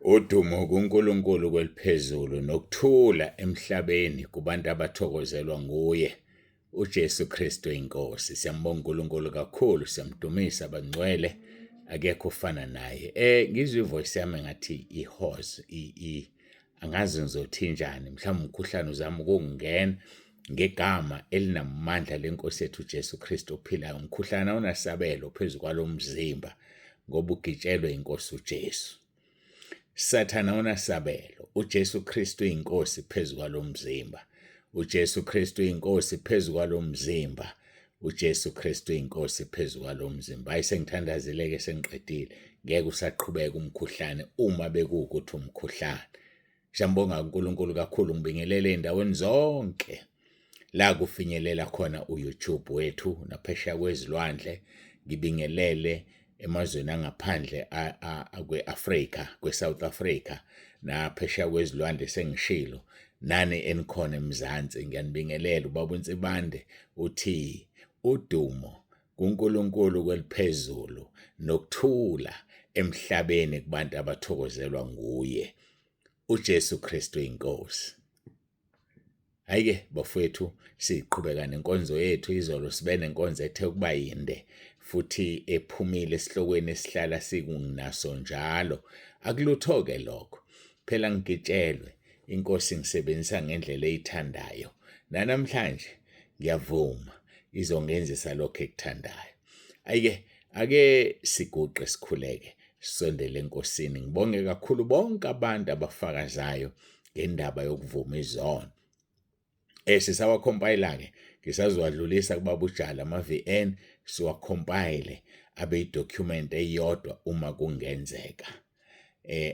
Udumo kuNkulunkulu kweliphezulu nokuthula emhlabeni kubantu abathokozelwa nguye uJesu Kristu inkosi. Siyambonga uNkulunkulu kakhulu, siyamdumisa bangcwele, akekho ofana naye. Ngizwe ivoice yami ngathi i-hoarse, angazi ngizothi njani, mhlawumbe umkhuhlane uzama ukungena ngegama elinamandla lenkosi yethu uJesu Kristu ophilayo. Umkhuhlane awunasabelo phezu kwalomzimba ngoba ugitshelwe inkosi uJesu. Sathane awunasabelo. UJesu Kristu uyinkosi phezu kwalomzimba. UJesu Kristu uyinkosi phezu kwalomzimba. UJesu Kristu uyinkosi phezu kwalomzimba. Hayi sengithandazile ke sengiqedile. Ngeke usaqhubeka umkhuhlane uma bekuwukuthi umkhuhlane. Siyambonga uNkulunkulu kakhulu ngibingelele endaweni zonke la kufinyelela khona uYouTube wethu naphesheya kwezilwandle ngibingelele emazweni angaphandle kwe-Afrika kwe-South Africa naphesheya kwezilwandle sengishilo nani enikhona eMzansi ngiyanibingelela ubaba uNsibande uthi udumo kuNkulunkulu kweliphezulu nokuthula emhlabeni kubantu abathokozelwa nguye uJesu Kristu inkosi. Hayi-ke bafowethu siqhubeka nenkonzo yethu izolo sibe nenkonzo ethe ukuba yinde futhi ephumile esihlokweni esihlala sikunaso njalo. Akulutho-ke lokho. Phela ngigitshelwe inkosi ngisebenzisa ngendlela eyithandayo. Nanamhlanje ngiyavuma izongenzisa lokho ekuthandayo. Ayike ake siguqe sikhuleke sisondele enkosini. Ngibonge kakhulu bonke abantu abafakazayo ngendaba yokuvuma izono. Sisawakhompayila-ke ngisazowadlulisa kubaba uJala ama-VN siwakhompayile abe idocument eyodwa uma kungenzeka.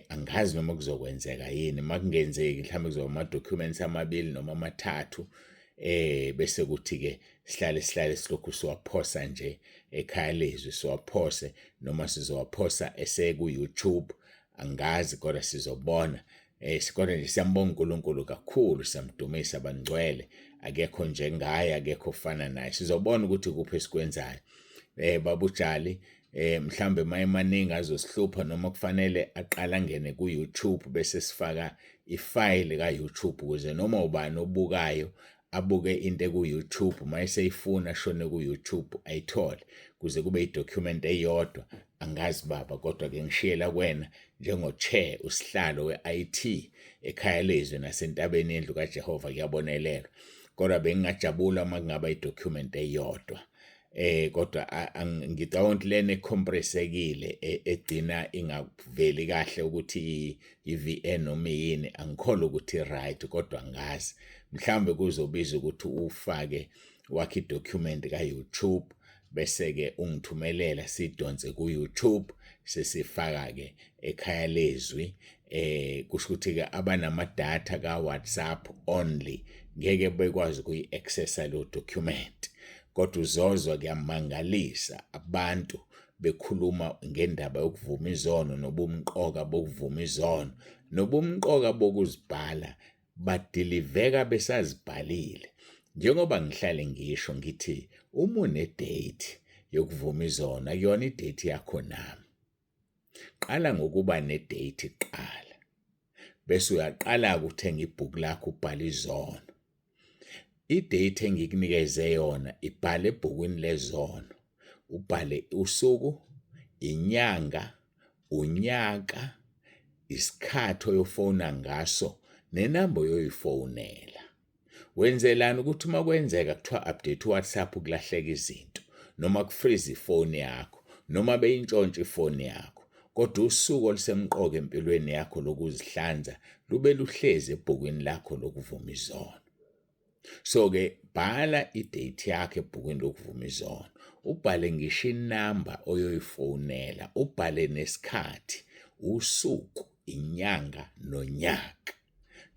Angazi noma kuzokwenzeka yini makungenzeki mhlawumbe kuzoba ama-documents amabili noma amathathu bese kuthi-ke sihlale sihlale silokhu siwaphosa nje ekhaya lezwi siwaphose noma sizowaphosa eseku-YouTube angazi kodwa sizobona kodwa nje siyambonga uNkulunkulu kakhulu siyamdumisa bangcwele akekho njengaye akekho ofana naye sizobona ukuthi kuphi esikwenzayo babujali mhlambe mayemaningi azosihlupha noma kufanele aqale angene ku YouTube bese sifaka ifile ka YouTube ukuze noma ubani obukayo abuke into eku YouTube mayeseyifuna ashone ku YouTube ayithole kuze kube idocument eyodwa angazi baba kodwa ke ngishiyela kuwena njengo-chair usihlalo we-IT ekhaya lezwi nasentabeni yendlu kaJehova kuyabonelelwa kodwa bengingajabula uma kungaba idocument eyodwa kodwa ngicabanga ukuthi lena ecompressekile egcina ingaveli kahle ukuthi i-VN noma yini angikholwa ukuthi right kodwa ngazi mhlawumbe kuzobiza ukuthi ufake wakhe idocument ka-YouTube bese-ke ungithumelela sidonse ku-YouTube sesifaka-ke ekhaya lezwi kusho ukuthi-ke abanama-data ka-WhatsApp only ngeke bekwazi ukuyi-accessa leyo document kodwa uzozwa kuyamangalisa abantu bekhuluma ngendaba yokuvuma izono nobumqoka bokuvuma izono nobumqoka bokuzibhala badiliveka besazibhalile njengoba ngihlale ngisho ngithi uma une-date yokuvuma izono akuyona i-date yakho nami qala ngokuba ne-date kuqala bese uyaqala-ke uthenga ibhuku lakho ubhale izono i-date engikunikeze yona ibhale ebhukwini lezono ubhale usuku inyanga unyaka isikhathi oyofona ngaso nenamba oyoyifonela wenzelani ukuthi uma kwenzeka kuthiwa update uWhatsApp kulahleka izinto noma kufreeze ifoni yakho noma beyintshontshe ifoni yakho kodwa usuku olusemqoka empilweni yakho lokuzihlanza lube luhlezi ebhukwini lakho lokuvuma izono. So-ke bhala idate yakho ebhukwini lokuvuma izono, ubhale ngisho inamba oyoyifonela, ubhale nesikhathi, usuku, inyanga nonyaka.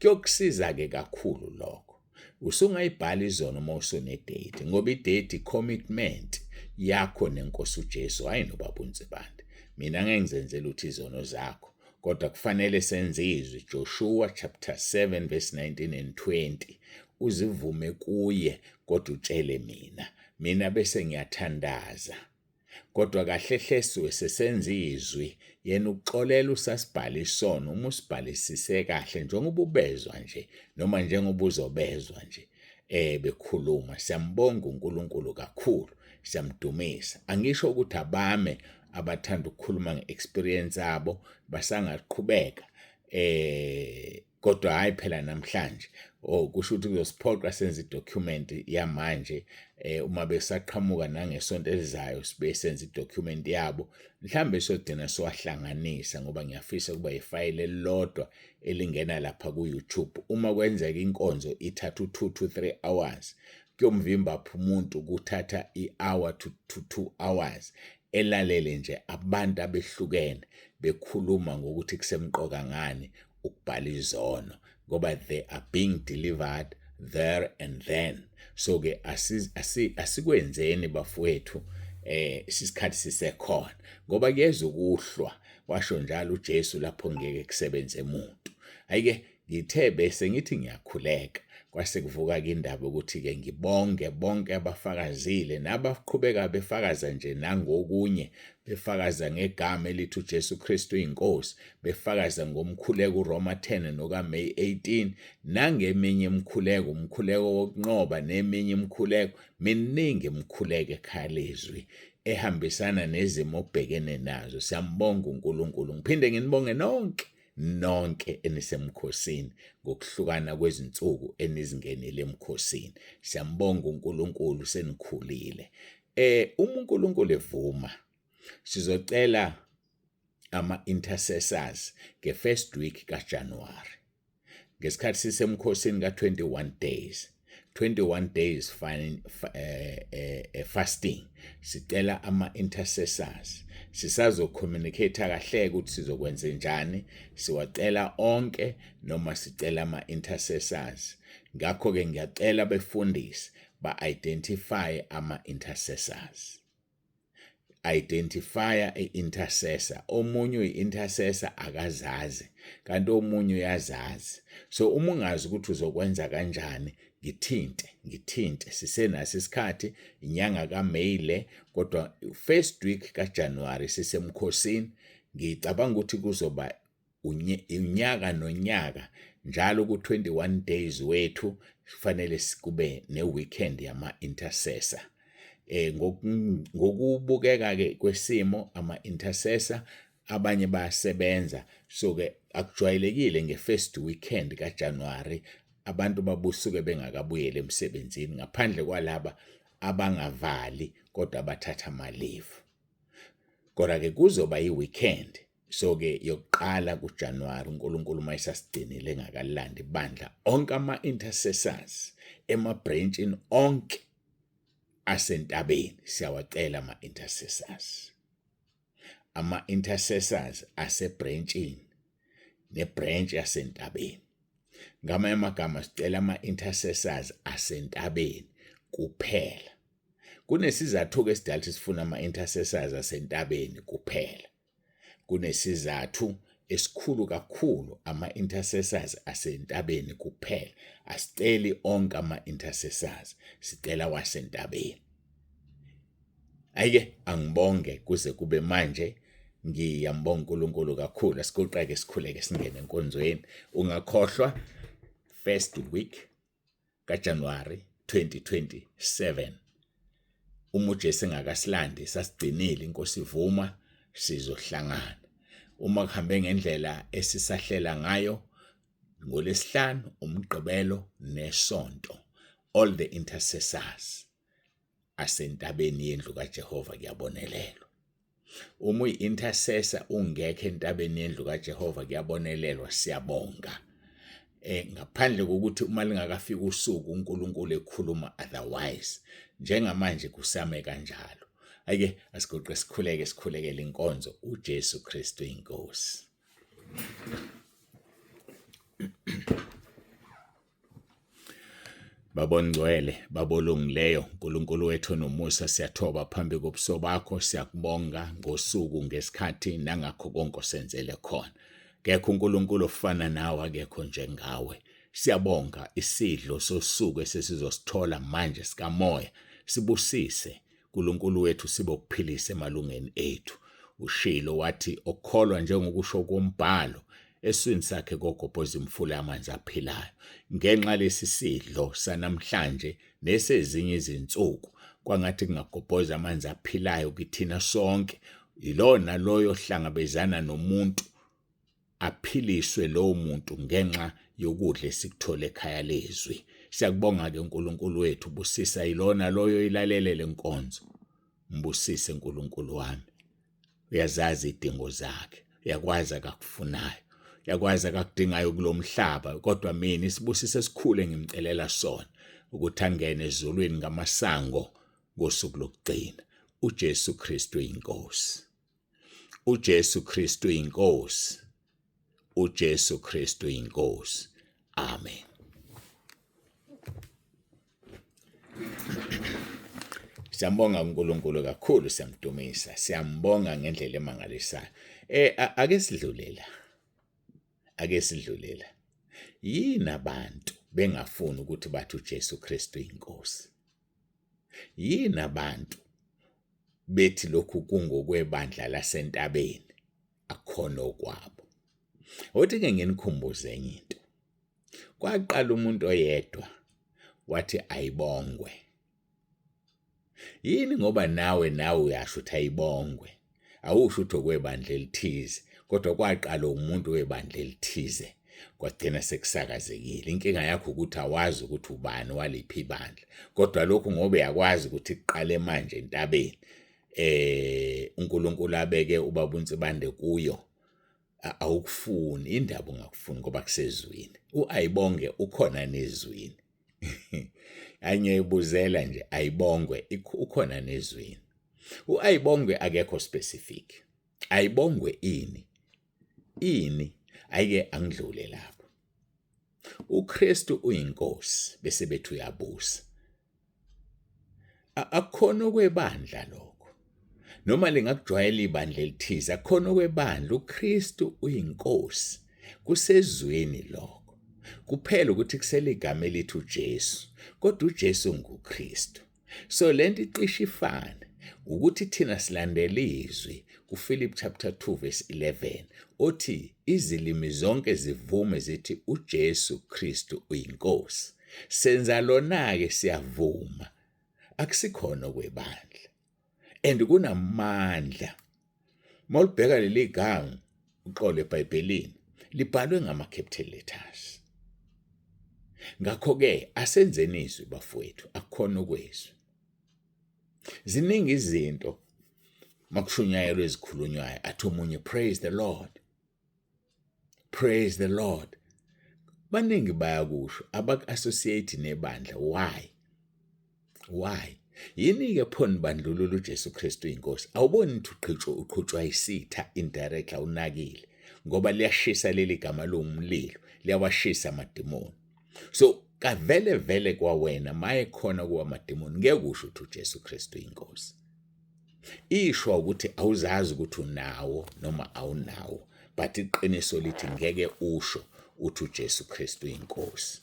Kuyokusiza-ke kakhulu lokho. Usungayibhala izono uma usune-date ngoba i-date i-commitment yakho nenkosi uJesu hhayi nobaba uNsibande. Mina ngeke ngizenzele ukuthi izono zakho kodwa kufanele senze izwi Joshua chapter 7 verse 19 and 20 uzivume kuye kodwa utshele mina mina bese ngiyathandaza. Kodwa kahle hle suke sesenza izwi, yena ukuxolela usasibhala isono uma usibhalisise kahle njengoba ubezwa nje noma njengoba uzobezwa nje bekhuluma. Siyambonga uNkulunkulu kakhulu, siyamdumisa. Angisho ukuthi abame abathanda ukukhuluma nge-experience yabo basangaqhubeka kodwa hhayi phela namhlanje, oh kusho ukuthi kuzosiphoqa senze idocument yamanje uma besaqhamuka nangesonto elizayo sibe senza idocument yabo, mhlambe siyogcina siwahlanganisa ngoba ngiyafisa ukuba ifayile elilodwa elingena lapha ku-YouTube. Uma kwenzeka inkonzo ithatha u-2 to 3 hours, kuyomvimba phi umuntu ukuthatha i-hour to 2 hours elalele nje abantu abehlukene bekhuluma ngokuthi kusemqoka ngani ukubhala izono, ngoba they are being delivered there and then. So ke asikwenzeni bafowethu, isikhathi sisekhona, ngoba kuyeza ukuhlwa, washo njalo uJesu, lapho ngeke kusebenze umuntu. Ayike ngithe bese ngithi ngiyakhuleka, kwase kuvuka ke indaba ukuthi ke ngibonge bonke abafakazile nabaqhubeka befakaza nje nangokunye, befakaza ngegama elithi uJesu Kristu inkosi, befakaza ngomkhuleko uRoma 10 nokaMay 18 nangeminye imikhuleko, umkhuleko wokunqoba neminye imikhuleko, miningi imikhuleko ekhaya lezwi ehambisana nezimo obhekene nazo. Siyambonga uNkulunkulu. Ngiphinde nginibonge nonke nonke enisemkhosini ngokuhlukana kwezinsuku enizingenile emkhosini. Siyambonga uNkulunkulu, senikhulile. Uma uNkulunkulu evuma sizocela ama-intercessors nge-first week kaJanuary, ngesikhathi sisemkhosini ka-21 days, 21 days fasting. Sicela ama-intercessors, sisazo-communicate kahle ukuthi sizokwenza njani, siwacela onke noma sicela ama-intercessors. Ngakho-ke ngiyacela befundisi ba-identify ama-intercessors, identify i-intercessor. Omunye uyi-intercessor akazazi, kanti omunye uyazazi. So uma ungazi ukuthi uzokwenza kanjani, ngithinte, ngithinte, sisenaso isikhathi, inyanga kaMay le, kodwa first week kaJanuary sisemkhosini. Ngicabanga ukuthi kuzoba unyaka nonyaka njalo ku-21 days wethu kufanele kube ne-weekend yama-intercessor. Ngokubukeka ke kwesimo, ama-intercessor abanye bayasebenza, so ke akujwayelekile nge-first weekend kaJanuary abantu babusuke bengakabuyeli emsebenzini, ngaphandle kwalaba abangavali kodwa abathatha ama-leave. Kodwa ke kuzoba i-weekend so ke yokuqala kuJanuary, uNkulunkulu mayisasigcinile engakalandi ibandla, onke ama-intercessors ema-branchini onke asentabeni siyawacela ama-intercessors, ama-intercessors asebranchini nebranch yasentabeni. Ngamanye amagama sicela ama-intercessors asentabeni kuphela. Kunesizathu-ke esidala ukuthi sifuna ama-intercessors asentabeni kuphela. Kunesizathu esikhulu kakhulu, ama-intercessors asentabeni kuphela. Asiceli onke ama-intercessors, sicela wasentabeni. Ayike angibonge kuze kube manje, ngiyambonga uNkulunkulu kakhulu. Asiguqeke sikhuleke singene enkonzweni. Ungakhohlwa first week kaJanuary 2027, uma uJesu engakasilandi sasigcinile, inkosi ivuma, sizohlangana. Uma kuhambe ngendlela esisahlela ngayo, ngolesihlanu, umgqibelo nesonto, all the intercessors asentabeni yendlu kaJehova kuyabonelelwa. Uma uyi-intercessor ungekho entabeni yendlu kaJehova kuyabonelelwa, siyabonga. Ngaphandle kokuthi uma lingakafiki usuku uNkulunkulu ekhuluma otherwise, njengamanje kusame kanjalo. Ake asiguqe sikhuleke, sikhulekele inkonzo. uJesu Kristu inkosi. Baba ongcwele, Baba olungileyo, uNkulunkulu wethu onomusa, siyathoba phambi kobuso bakho, siyakubonga ngosuku, ngesikhathi nangakho konke osenzele khona. Kekho uNkulunkulu ofana nawe, akekho njengawe. Siyabonga isidlo sosuku esesizosithola manje sikamoya. Sibusise. uNkulunkulu wethu sibokuphilisa emalungeni ethu. Ushilo wathi okholwa njengokusho kombhalo eswini sakhe kogobhoza imfula yamanzi aphilayo. Ngenxa lesi sidlo sanamhlanje nesezinye izinsuku kwangathi kungagobhoza amanzi aphilayo kithina sonke. Yilona loyo ohlangabezana nomuntu aphiliswe lowo muntu ngenxa yokudla esikuthola ekhaya lezwi. Siyakubonga-ke uNkulunkulu wethu, busisa yilona loyo ilalele le nkonzo. Mbusise uNkulunkulu wami. Uyazazi idingo zakhe, uyakwazi akakufunayo, uyakwazi akakudingayo kulomhlaba, kodwa mina isibusiso esikhulu engimcelela sona ukuthi angene ezulwini ngamasango ngosuku lokugcina. uJesu Kristu inkosi. uJesu Kristu inkosi. uJesu Kristu inkosi. Amen. Siyambonga uNkulunkulu kakhulu, siyamdumisa, siyambonga ngendlela emangalisayo. Ake sidlule la. Ake sidlule la. Yini abantu bengafuni ukuthi bathi uJesu Kristu inkosi? Yini abantu bethi lokhu kungokwebandla lasentabeni akukhona okwabo? Othi-ke nginikhumbuze enye into. Kwaqala umuntu oyedwa wathi ayibongwe. Yini ngoba nawe nawe uyasho ukuthi ayibongwe. Awusho ukuthi okwebandla elithize, kodwa kwaqala umuntu webandla elithize kwagcina sekusakazekile. Inkinga yakho ukuthi awazi ukuthi ubani waliphi ibandla. Kodwa lokhu ngoba uyakwazi ukuthi kuqale manje entabeni uNkulunkulu abeke ubaba uNsibande kuyo awukufuni indaba ungakufuni ngoba kusezwini. U-ayibonge ukhona nezwini. Angiyibuzela nje ayibongwe ukhona nezwini. U-ayibongwe akekho specific. Ayibongwe ini? Ini? Ayike angidlule lapho. UKristu uyinkosi bese bethi uyabusa. Akukhona okwebandla lokho. Noma lingakujwayela ibandla elithize, akukhona okwebandla. UKristu uyinkosi. Kusezwini lokho. Kuphela ukuthi kusele igama elithi uJesu, kodwa uJesu nguKristu. So lento icishe ifane ukuthi thina silandela izwi kuPhilip chapter 2 verse 11 othi izilimi zonke zivume zithi uJesu Kristu uyinkosi. Senza lona-ke siyavuma, akusikhona okwebandla and kunamandla. Mawulibheka leli gama uxolo eBhayibhelini libhalwe ngama-capital letters. Ngakho-ke asenzeni izwi bafowethu, akukhona okwezwi. Ziningi izinto makushunyayelwa ezikhulunywayo, athi omunye praise the Lord. Praise the Lord. Baningi bayakusho abaku-associate nebandla. Why? Why? Yini-ke pho nibandlulula uJesu Kristu inkosi? Awuboni ukuthi uqhitshwa uqhutshwa isitha indirectly awunakile ngoba liyashisa leli gama lomlilo, liyawashisa amadimoni. So kavele vele kwawena maye khona kuwa amadimoni ngeke usho ukuthi uJesu Kristu inkosi. Ishwa ukuthi awuzazi ukuthi unawo noma awunawo, but iqiniso lithi ngeke usho uthi uJesu Kristu inkosi.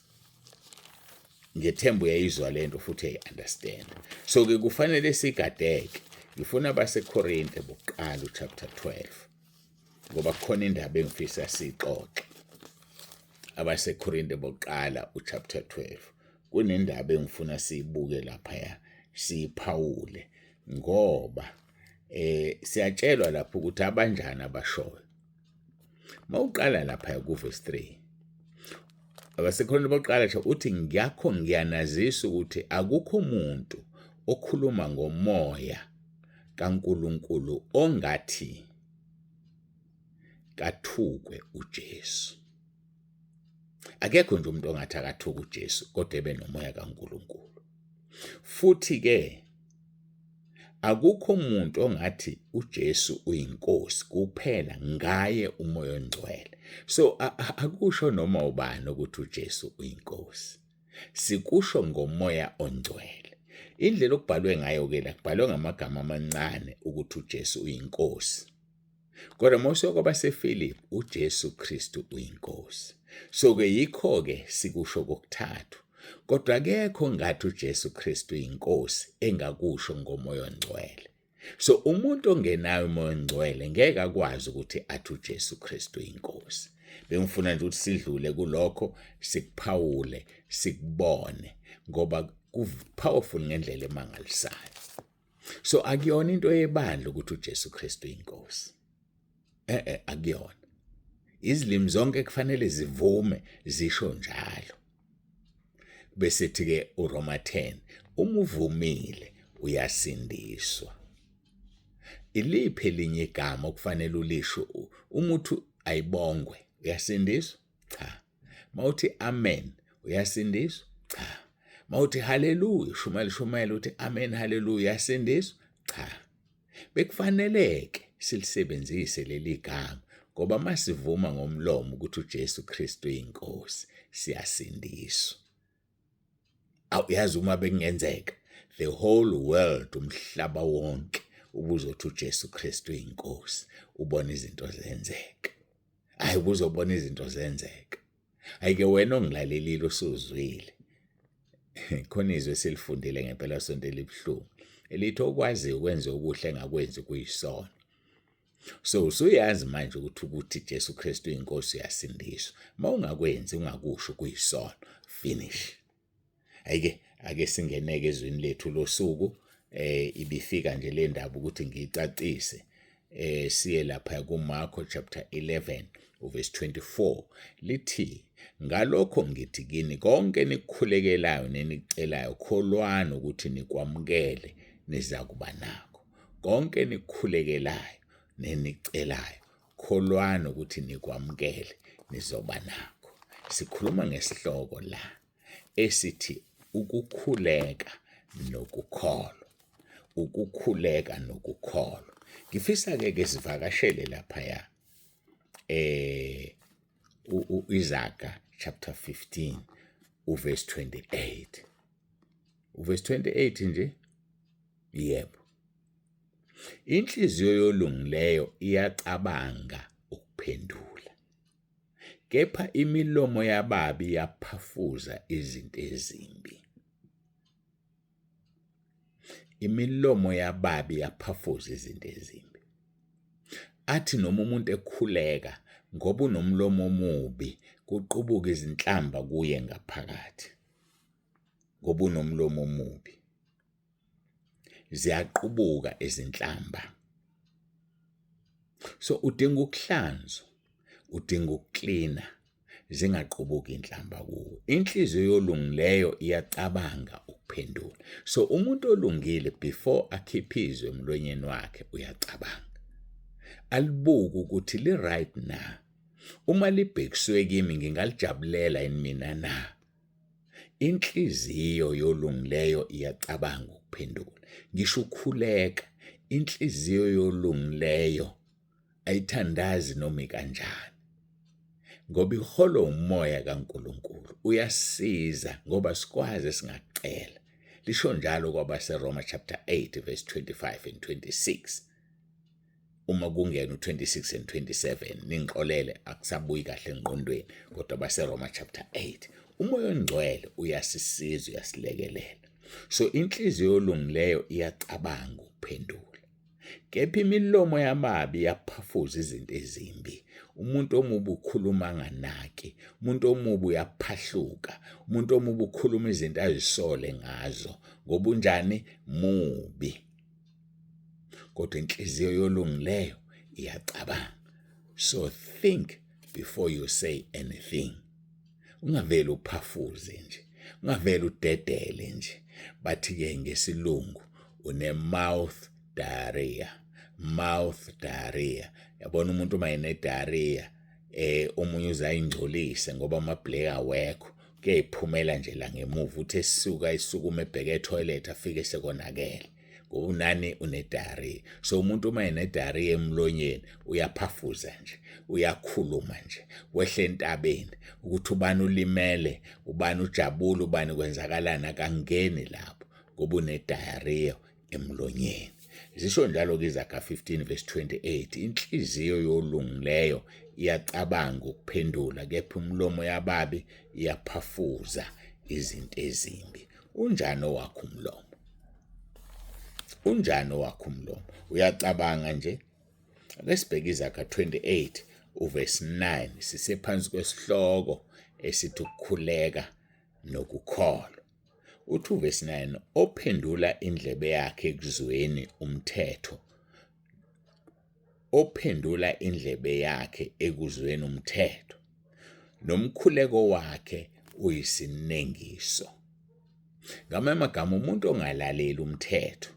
Ngethemba uyayizwa lento futhi uyayi-understand. So-ke kufanele sigadeke. Ngifuna abaseKorinte bokuqala uchapter 12 ngoba kukhona indaba engifisa siyixoxe. AbaseKorinte bokuqala uchapter 12 kunendaba engifuna siyibuke laphaya siyiphawule ngoba siyatshelwa lapho ukuthi abanjani abashoyo. Mawuqala lapha kuverse 3 abasekhona bokuqala nje uthi ngakho ngiyanazisa ukuthi akukho umuntu okhuluma ngomoya kaNkuluNkulu ongathi kathukwe uJesu. Akekho nje umuntu ongathi akathuke uJesu kodwa ebe nomoya kaNkuluNkulu. Futhi-ke akukho umuntu ongathi uJesu uyinkosi kuphela ngaye umoya ongcwele. So akusho noma ubani ukuthi uJesu uyinkosi. Sikusho ngomoya ongcwele. Indlela okubhalwe ngayo-ke la kubhalwe ngamagama amancane ukuthi uJesu uyinkosi. Kodwa mose kwabaseFilipi uJesu Kristu uyinkosi. So ke yikho ke sikusho kokuthathu. Kodwa akekho ongathi uJesu Kristu inkosi engakusho ngoMoya oNgcwele. So umuntu ongenayo uMoya oNgcwele ngeke akwazi ukuthi athi uJesu Kristu inkosi. Bengifuna nje ukuthi sidlule kulokho, sikuphawule, sikubone ngoba ku powerful ngendlela emangalisayo. So akuyona into yebandla ukuthi uJesu Kristu inkosi. Eh eh akuyona. Izilimi zonke kufanele zivume zisho njalo. Bese thi ke uRoma 10 uma uvumile uyasindiswa. Iliphi elinye igama okufanele ulisho uma uthi ayibongwe uyasindiswa? Cha. Mawuthi amen uyasindiswa? Cha. Mawuthi haleluya shumayela shumayela uthi amen haleluya uyasindiswa? Cha. Bekufaneleke silisebenzise leli gama ngoba masivuma ngomlomo ukuthi uJesu Kristu uyinkosi siyasindiswa. Awuyazi uma bekungenzeka the whole world umhlaba wonke ubuzothi uJesu Kristu uyinkosi ubona izinto zenzeka. Hayi ubuzobona izinto zenzeka. Ayike wena ongilalelile usuzwile. Khona izwi esilifundile ngempela sonto elibuhlungu elithi okwaziyo ukwenza okuhle engakwenzi kuyisono. So usuyazi manje ukuthi ukuthi Jesu Kristu inkosi uyasindiswa. Mawungakwenzi ungakusho kuyisono. Finish. Ayike ake singeneke ezwini lethu losuku ibifika nje le ndaba ukuthi ngiyicacise siye lapha kuMarko chapter 11 uverse 24 lithi ngalokho ngithi kini konke nikukhulekelayo nenikucelayo kholwani ukuthi nikwamukele nizakuba nakho konke nikukhulekelayo nenicelayo kholwani ukuthi nikwamukele nizoba nakho. Sikhuluma ngesihloko la esithi ukukhuleka nokukholwa, ukukhuleka nokukholwa. Ngifisa ke ke sivakashele laphaya uIzaga chapter 15 uverse 28. Uverse 28 nje yebo. Inhliziyo yolungileyo iyacabanga ukuphendula, kepha imilomo yababi iyaphafuza izinto ezimbi. Imilomo yababi iyaphafuza izinto ezimbi. Athi noma umuntu ekhuleka ngoba unomlomo omubi kuqubuka izinhlamba kuye ngaphakathi ngoba unomlomo omubi. Ziyaqubuka izinhlamba. So udinga ukuhlanzwa, udinga ukuklina, zingaqubuki inhlamba kuwe. Inhliziyo yolungileyo iyacabanga ukuphendula. So umuntu olungile before akhiphe izwi emlonyeni wakhe uyacabanga. Alibuke ukuthi li-right na. Uma libhekiswe kimi ngingalijabulela yini mina na? Inhliziyo yolungileyo iyacabanga ukuphendula. Ngisho ukhuleka, inhliziyo yolungileyo ayithandazi noma ikanjani. Ngoba iholwa umoya kaNkulunkulu, uyasiza ngoba sikwazi esingakucela. Lisho njalo kwabaseRoma chapter 8 verse 25 and 26. Uma kungena u26 and 27 ningixolele akusabuyi kahle engqondweni kodwa baseRoma chapter 8 umoya ongcwele uyasisiza uyasilekelela. So inhliziyo yolungileyo iyacabanga ukuphendula. Kepha imilomo yababi iyaphafuza izinto ezimbi. Umuntu omubi ukhuluma anganaki, umuntu omubi uyaphahluka, umuntu omubi ukhuluma izinto azisole ngazo ngoba unjani? Mubi. Kodwa inhliziyo yolungileyo iyacabanga. So think before you say anything. Ungavele uphafuze nje, ungavele udedele nje. Bathi ke ngesilungu une mouth diarrhea, mouth diarrhea. Yabona umuntu uma ene diarrhea omunye uzayingcolise ngoba amabhleka awekho, kuyayiphumela nje la ngemuva uthi esuka esukuma ebheke etoilet afike sekonakele ngoba unani une diarrhea. So umuntu uma ene diarrhea emlonyeni uyaphafuza nje, uyakhuluma nje, wehle entabeni ukuthi ubani ulimele, ubani ujabule, ubani kwenzakalani, akangeni lapho ngoba une diarrhea emlonyeni. Zisho njalo ke Izaga 15 verse 28, inhliziyo yolungileyo iyacabanga ukuphendula kepha umlomo yababi iyaphafuza izinto ezimbi. Unjani owakho umlomo? Unjani owakho umlomo? Uyacabanga nje? Ake sibheke iZaga 28 uverse 9, sisephansi kwesihloko esithi ukukhuleka nokukholwa. Uthi uverse 9, ophendula indlebe yakhe ekuzweni umthetho, ophendula indlebe yakhe ekuzweni umthetho, nomkhuleko wakhe uyisinengiso. Ngamanye amagama, umuntu ongalaleli umthetho,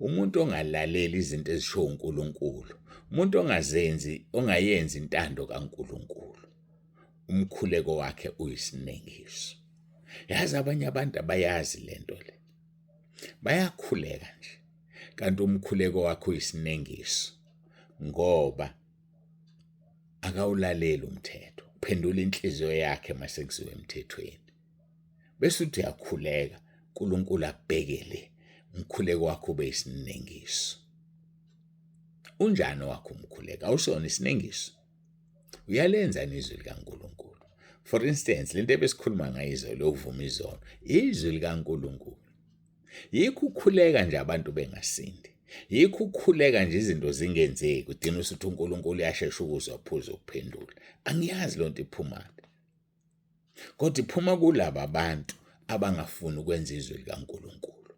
umuntu ongalaleli izinto ezishiwo uNkulunkulu, umuntu ongazenzi, ongayenzi intando kaNkulunkulu, umkhuleko wakhe uyisinengiso. Yazi abanye abantu abayazi lento le. Bayakhuleka nje, kanti umkhuleko wakhe uyisinengiso ngoba akawulaleli umthetho, uphendula inhliziyo yakhe mase kuziwa emthethweni. Bese uthi uyakhuleka, uNkulunkulu abheke le, umkhuleko wakho ube isinengiso. Unjani wakho umkhuleko? Awusona isinengiso? Uyalenza izwi likaNkulunkulu? For instance, lento ebesikhuluma ngayo izolo yokuvuma izono, izwi likaNkulunkulu. Yikho ukukhuleka nje abantu bengasindi. Yikho ukukhuleka nje izinto zingenzeki, ugcina usuthi uNkulunkulu uyashesha ukuzwa aphuze ukuphendula. Angiyazi lonto iphumaphi. Kodwa iphuma kulaba bantu abangafuni ukwenza izwi likaNkulunkulu.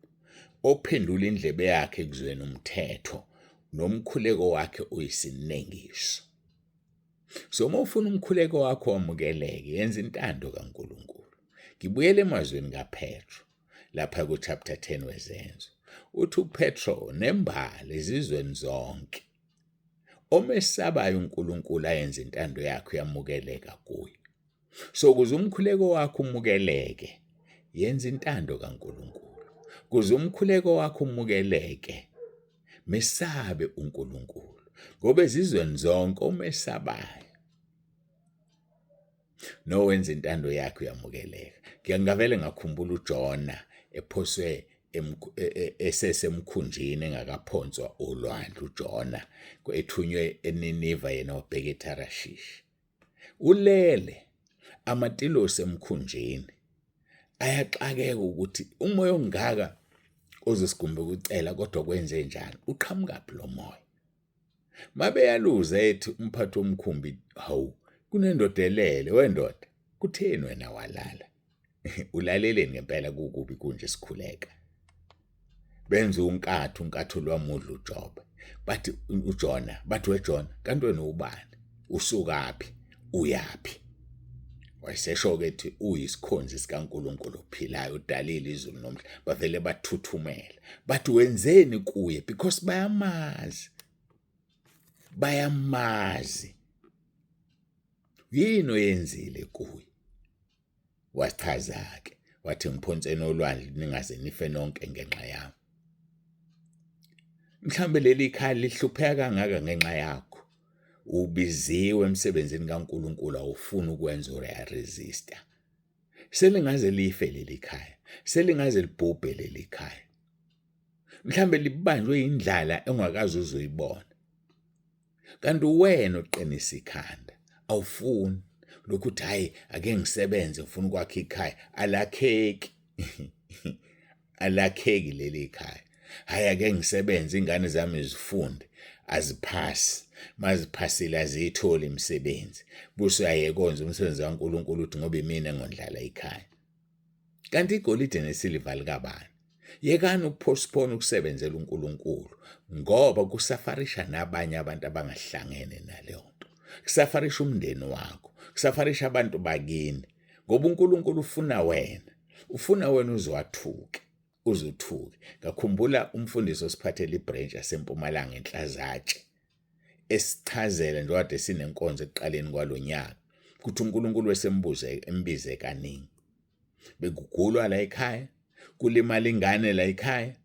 Ophendula indlebe yakhe ekuzweni umthetho, nomkhuleko wakhe uyisinengiso. So uma ufuna umkhuleko wakho wamukeleke, yenza intando kaNkulunkulu. Ngibuyele emazwini kaPetro lapha ku-chapter 10 weZenzo. Uthi uPetro, nembala ezizweni zonke omesabayo uNkulunkulu ayenze intando yakhe uyamukeleka kuye. So ukuze umkhuleko wakho umukeleke, yenza intando kaNkulunkulu. Ukuze umkhuleko wakho umukeleke, mesabe uNkulunkulu, ngoba ezizweni zonke omesabayo nowenza intando yakhe uyamukeleka. Ngiyangavele ngakhumbula uJona ephoswe esesemkhunjini engakaphonswa olwandle, uJona ethunywe eNiniva, yena wabheka eTarashishi. Ulele amatilosi emkhunjini, ayaxakeka ukuthi umoya ongaka ozosigumba ukucela, kodwa kwenze njani? Uqhamukaphi lo moya? Mabeyaluza ethi umphathi womkhumbi, hawu, kunendoda elele, wendoda, kutheni wena walala? Ulaleleni ngempela kukubi kunje sikhuleka? Benza unkathu, unkathu lwamudla uJobe. Bathi uJona, bathi weJona, kanti wena ubani? Usukaphi? Uyaphi? Wayesesho-ke ethi uyisikhonzi sikaNkulunkulu ophilayo, udalile izulu nomhlaba. Bavele bathuthumela, bathi wenzeni kuye? Because bayamazi, bayamazi. Yini oyenzile kuye? Wachaza-ke wathi, ngiphonseni olwandle ningaze nife nonke ngenxa yami. Mhlawumbe leli khaya lihlupheka kangaka ngenxa yakho. Ubiziwe emsebenzini kaNkulunkulu, awufuni ukwenza, uyaresista. Selingaze life leli khaya, selingaze libhubhe leli khaya. Mhlawumbe libanjwe indlala engakaze uzoyibona. Kanti wena oqinisa ikhanda, awufuni lokhu, uthi hayi ake ngisebenze, ngifuna ukwakha ikhaya. Alakheki, alakheki leli khaya. Hayi ake ngisebenze, ingane zami zifunde, aziphasi, maziphasile aziyitholi imisebenzi, buse uyayekonza umsebenzi kaNkulunkulu, uthi ngoba imina engondlala ikhaya. Kanti igolide nesiliva likabani? Yekani ukupostpone ukusebenzela uNkulunkulu, ngoba kusafarisha nabanye abantu abangahlangene naleyo nto. Kusafarisha umndeni wakho, kusafarisha abantu bakini, ngoba uNkulunkulu ufuna wena, ufuna wena uzwathuke, uzuthuke. Ngakhumbula umfundisi osiphathele ibranch yaseMpumalanga eNhlazatshe, esichazela nje kade sinenkonzo ekuqaleni kwalonyaka, ukuthi uNkulunkulu wesembuze embize kaningi. Bekugulwa la ekhaya, kulimala ingane la ekhaya,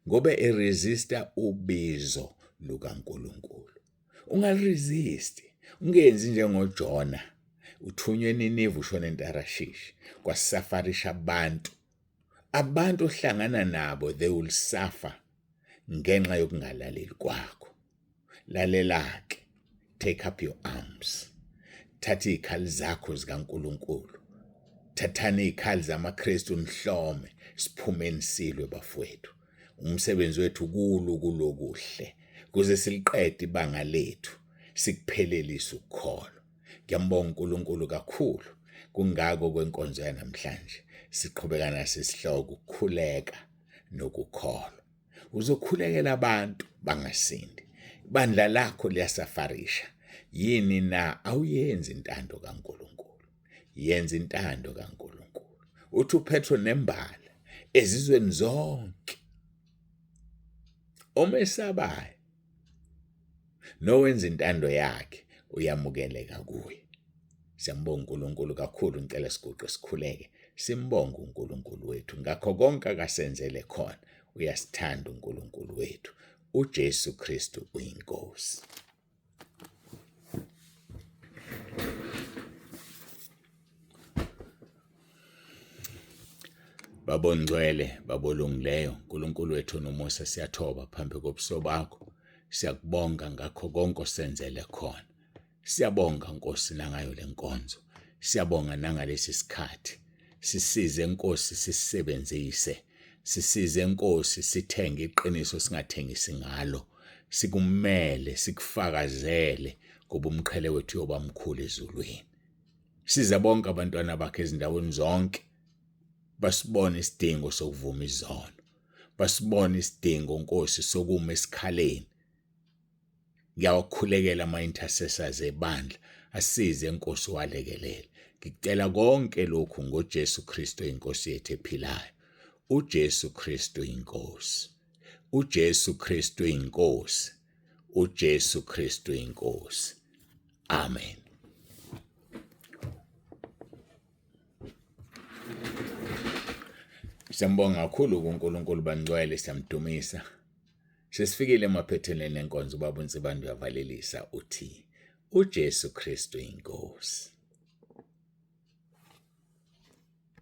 ngoba eresista ubizo lukaNkulunkulu. Ungaresist, ungenzi njengoJona, uthunywe eNiniva ushone eNtarashishi, kwasafarisha abantu. Abantu ohlangana nabo they will suffer ngenxa yokungalaleli kwakho. Lalela-ke, take up your arms, thatha iy'khali zakho zikaNkulunkulu. Thathani izikhali zamaKristu nihlome, siphumeni silwe bafowethu. Umsebenzi wethu kulo kulokuhle kuze siliqede ibanga lethu, sikuphelelise ukukholwa. Ngiyambonga uNkulunkulu kakhulu. Kungako kwenkonzo yanamhlanje siqhubeka naso isihloko ukukhuleka nokukholwa. Uzokhulekela abantu bangasindi. Ibandla lakho liyasafarisha. Yini na awuyenzi intando kaNkulunkulu? Yenza intando kaNkulunkulu. Uthi uPetro nembala ezizweni zonke omesabayo nowenza intando yakhe uyamukeleka kuye. Siyambonga uNkulunkulu kakhulu, ngicela siguqe sikhuleke simbonge uNkulunkulu wethu ngakho konke akasenzele khona. Uyasithanda uNkulunkulu wethu. UJesu Kristu uyiNkosi. Baba ongcwele, Baba olungileyo, uNkulunkulu wethu onomusa, siyathoba phambi kobuso bakho. Siyakubonga ngakho konke osenzele khona. Siyabonga Nkosi nangayo lenkonzo. Siyabonga nangalesi sikhathi. Sisize Nkosi sisebenzise. Sisize Nkosi sithenge iqiniso singathengisi ngalo. Sikumele sikufakazele ngoba umqhele wethu uyoba mkhulu ezulwini. Siza bonke abantwana bakhe ezindaweni zonke basibone isidingo sokuvuma izono. Basibone isidingo Nkosi sokuma esikhaleni. Ngiyawakhulekela ama-intercessors ebandla asize Nkosi walekelele. Ngikucela konke lokhu ngoJesu Kristu inkosi yethu ephilayo. UJesu Kristu inkosi. UJesu Kristu inkosi. UJesu Kristu inkosi. Amen. Siyambonga kakhulu kuNkulunkulu bangcwele siyamdumisa. Sesifikile emaphethelweni enkonzo ubaba uNsibande uyavalelisa uthi uJesu Kristu inkosi.